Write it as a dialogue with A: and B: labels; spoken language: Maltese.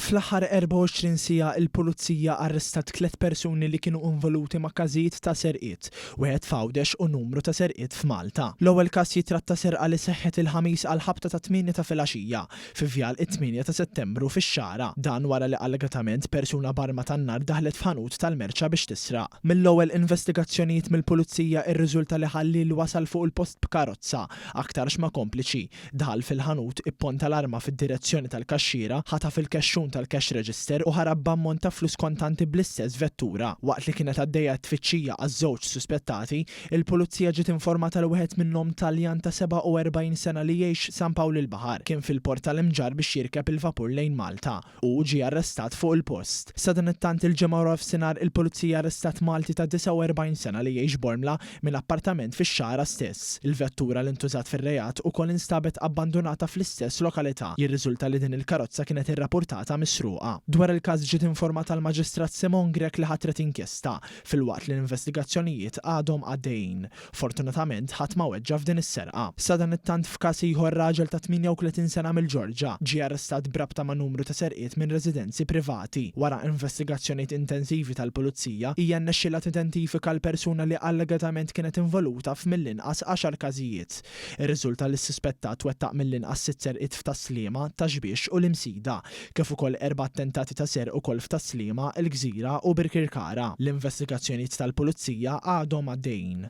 A: Fl-aħħar 24 siegħa il-Pulizija arrestat tliet persuni li kienu involuti ma' każijiet ta' serqiet, wieħed f'Għawdex u numru ta' serqiet f'Malta. L-ewwel każ jitratta serqa li seħħet il-Ħamis għall-ħabta tat-tmienja ta' filgħaxija fi Vjal it-Tmienja ta' Settembru fix-Xagħra. Dan wara li allegatament persuna b'arma tan-nar daħlet f'ħanut tal-merċa biex tisraq. Mill-ewwel investigazzjonijiet mill-Pulizija irriżulta li ħalliel wasal fuq il-post b'karozza, aktarx ma' kompliċi, Daħal fil-ħanut, ipponta l-arma fid-direzzjoni tal-kaxxiera, ħataf il-kexxun tal-cash register u ħarab b'ammont ta' flus kontanti bl-istess vettura. Waqt li kienet għaddejja t-tfittxija għaż-żewġ suspettati, il-Pulizija ġiet informata li wieħed minnhom Taljan ta' 47 sena li jgħix San Pawl il-Baħar, kien fil-port tal-Imġarr biex jirkeb il-vapur lejn Malta. Hu ġie arrestat fuq il-post. Sadanittant il-Ġimgħa waranofsinhar il-Pulizija arrestat Malti ta' 49 sena li jgħix Bormla minn appartament fix-Xagħra stess. Il-vettura li ntużat fir-reat ukoll instabet abbandunata fl-istess lokalità. Jirriżulta li din il-karozza kienet irrapurtata misruqa. Dwar il-każ ġiet informata l-Maġistrat Simone Grech li ħatret inkjesta, filwaqt li l-investigazzjonijiet għadhom għaddejjin. Fortunatament ħadd ma weġġa' f'din is-serqa. Sadanittant f'każ ieħor raġel ta' 38 sena mill-Ġorġa ġie arrestat b'rabta ma' numru ta' serqiet minn residenzi privati. Wara investigazzjonijiet intensivi tal-Pulizija, hija rnexxielha tidentifika l-persuna li allegatament kienet involuta f'mill-inqas għaxar każijiet. Irriżulta li s-suspettat wettaq mill-inqas sitt serqiet f'Tas-Sliema, Ta' Xbiex u l-Imsida, kif ukoll erba' attentati ta' serq ukoll f'Tas-Sliema, il-Gżira u Birkirkara. L-investigazzjonijiet tal-Pulizija għadhom għaddejjin.